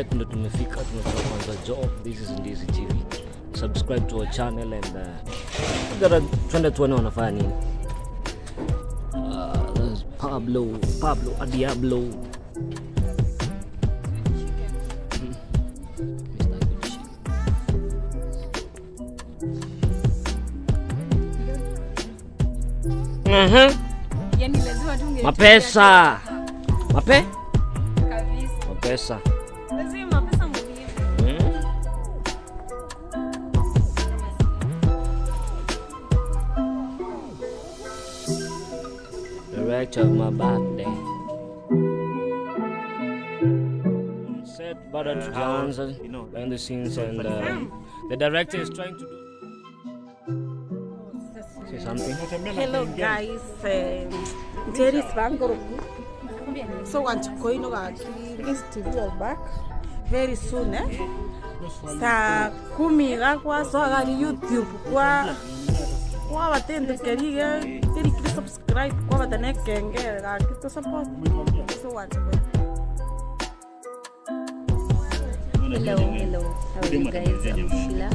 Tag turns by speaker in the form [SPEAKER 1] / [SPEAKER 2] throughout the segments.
[SPEAKER 1] Set ndo tumefika, tumetoka kwanza job. This is Ndizi TV. Subscribe to our channel and twende tuone wanafanya nini. There's Pablo, Pablo a Diablo. Mr. Good Shit.
[SPEAKER 2] Yani lazima tunge
[SPEAKER 1] Mapesa. Mape?
[SPEAKER 2] Kabisa.
[SPEAKER 1] Mapesa.
[SPEAKER 2] Lazima pesa muhimu.
[SPEAKER 1] Director of my birthday. Set bado tujaanza behind the scenes and the director is trying to do say something.
[SPEAKER 3] Hello guys, Jerry Svangoroku. So wanchukoino gaki this TV are back very soon, eh? Saa 10 gakwa so gari YouTube kwa kwa batende kerige teri kiri subscribe kwa batene kenge gaki to support. So wanchukoino.
[SPEAKER 4] Hello, hello. How are you guys? I'm Sheila.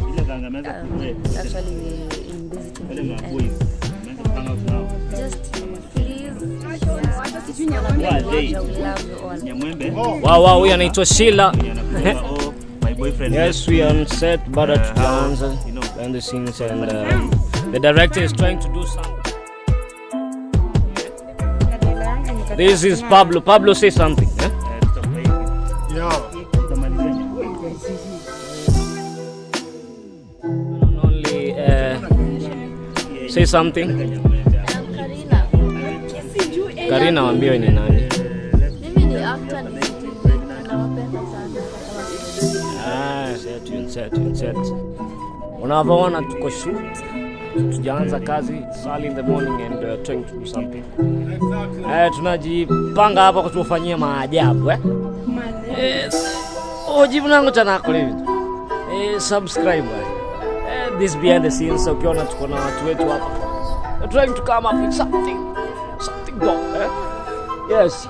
[SPEAKER 4] Actually, we're in Busy TV and just please share. We love you all.
[SPEAKER 1] Wow, huyu anaitwa Sheila.
[SPEAKER 5] My boyfriend.
[SPEAKER 1] Yes, we are on set bado tujaanza behind the scenes and the director is trying to do something. This is Pablo. Pablo, say something. Eh? Only say something. Karina, waambie ni nani?
[SPEAKER 6] Mimi ni actor ni TV na nawapenda sana.
[SPEAKER 1] Ah, set, on set, on set. Unavyoona tuko shoot. Tujaanza kazi, it's early in the morning and we are trying to do something. Eh, tunajipanga hapa kutufanyia maajabu, eh? Yes. Oh, jibu nangu tena kule vitu. Eh, subscribe. Eh. Eh, this behind the scenes ukiona tuko na watu wetu hapa. We're trying to come up with something. Something dope, eh? Yes.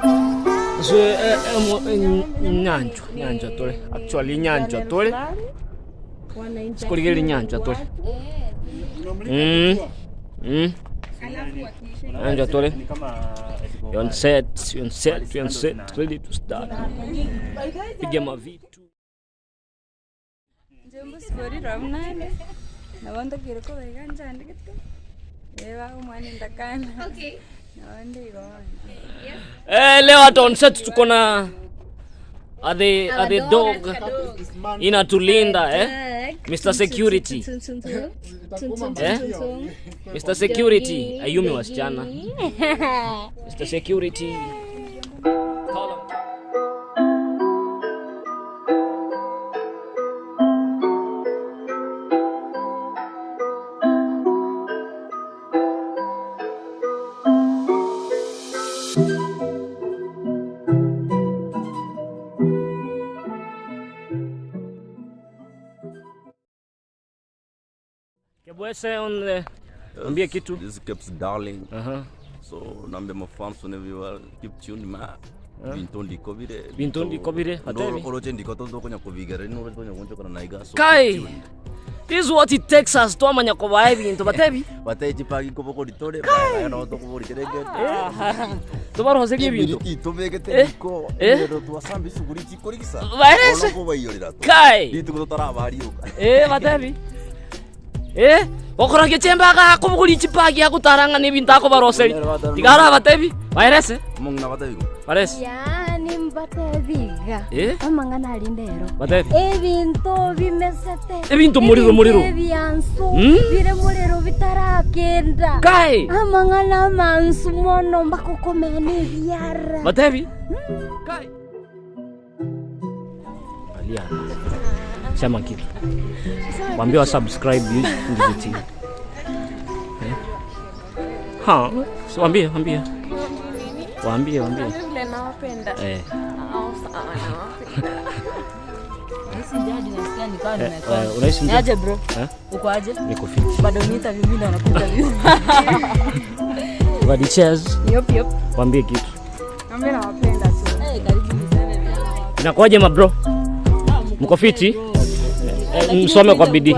[SPEAKER 1] So, nyanjwa, nyanjwa tole. Actually nyanjwa tole. Sikuligeli nyanjwa tole. Nyanjwa tole. You're on set, you're on set, you're on set, ready to start. Piga mavitu.
[SPEAKER 2] Njembo sifuri ramnane. Nabonda kiriko beganja andikite. Eva umwana ndakana.
[SPEAKER 6] Okay.
[SPEAKER 2] Nabondi igona.
[SPEAKER 1] Eh, leo hata on set tuko na Ade dog inatulinda, eh? Mr. Security. Eh? Mr. Security, ayumi wasichana. Mr. Security. Call him. Kebwese on the ambia kitu.
[SPEAKER 7] This is Keps Darling.
[SPEAKER 1] Aha.
[SPEAKER 7] So nambe my fans whenever you are keep tuned ma. Bintu ndikobire.
[SPEAKER 1] Bintu ndikobire, atebi.
[SPEAKER 7] Oroche ndikoto ndokonya kubigera ni oroche tonya koncho kana naiga. So
[SPEAKER 1] Kai.
[SPEAKER 7] keep tuned.
[SPEAKER 1] This is what it takes us to amanya kobae bintu batebi.
[SPEAKER 7] Batebi chipagi koboko ditore ba no to kobori terege.
[SPEAKER 1] Tubaroserie bintu.
[SPEAKER 7] Ibiriti tubegete niko.
[SPEAKER 1] Eh?
[SPEAKER 7] Rero tuwasambi suguri chikorigisa.
[SPEAKER 1] Baerese.
[SPEAKER 7] Ono kobayorera to.
[SPEAKER 1] Kai.
[SPEAKER 7] Bitu ko tarabariuka.
[SPEAKER 1] Eh, batebi. Eh, okora chembaga akubuguri chipagi akutaranga ni bintu akobaroseri. Tigara batebi. Baerese.
[SPEAKER 7] Mongna batebi.
[SPEAKER 1] Baerese.
[SPEAKER 6] Yani mbatebiga.
[SPEAKER 1] Eh?
[SPEAKER 6] Amang'ana ari ndero.
[SPEAKER 1] Batebi.
[SPEAKER 6] Ebintu bimesete.
[SPEAKER 1] Ebintu muriro muriro.
[SPEAKER 6] Ebyansu. Bire muriro bitarakenda.
[SPEAKER 1] Kai.
[SPEAKER 6] Amang'ana mansu mono mbakukomena ebyara.
[SPEAKER 1] Batebi. Kai. Alia. Sema kitu. Waambie wa subscribe Ndizi TV. Eh? Ha, so waambie, waambie. Waambie, waambie.
[SPEAKER 2] Vile nawapenda.
[SPEAKER 1] Eh.
[SPEAKER 2] Au sawa nawapenda.
[SPEAKER 1] Eh, unaishi njaa?
[SPEAKER 4] Niaje bro?
[SPEAKER 1] Eh?
[SPEAKER 4] Uko aje?
[SPEAKER 1] Niko fit.
[SPEAKER 4] Bado ni interview mimi na nakuinterview.
[SPEAKER 1] Vadi cheers.
[SPEAKER 2] Yop yop.
[SPEAKER 1] Waambie kitu.
[SPEAKER 2] Naambia nawapenda tu.
[SPEAKER 4] Eh, karibu niseme vile.
[SPEAKER 1] Inakuwaje ma bro? Mko fiti? Msome kwa bidii.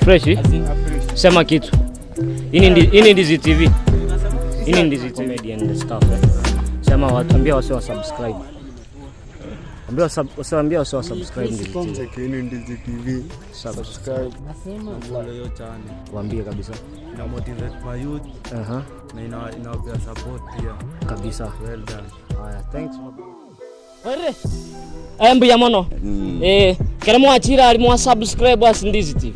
[SPEAKER 1] Fresh? Sema kitu. Hii ni Ndizi TV. Hii ni Ndizi TV comedy and stuff. Sema watu, ambia wase wa subscribe. Ambia wase wa subscribe Ndizi TV.
[SPEAKER 8] Chekeni Ndizi TV.
[SPEAKER 1] Subscribe.
[SPEAKER 8] Follow hiyo channel.
[SPEAKER 1] Waambie kabisa.
[SPEAKER 8] Ina motivate my youth. Na inawapea support pia.
[SPEAKER 1] Kabisa.
[SPEAKER 8] Well done.
[SPEAKER 1] Haya, thanks. Were. Mbuya mono. Kera mwachira ali mwa subscribe as Ndizi TV.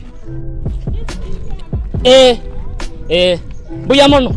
[SPEAKER 1] Mbuya mono.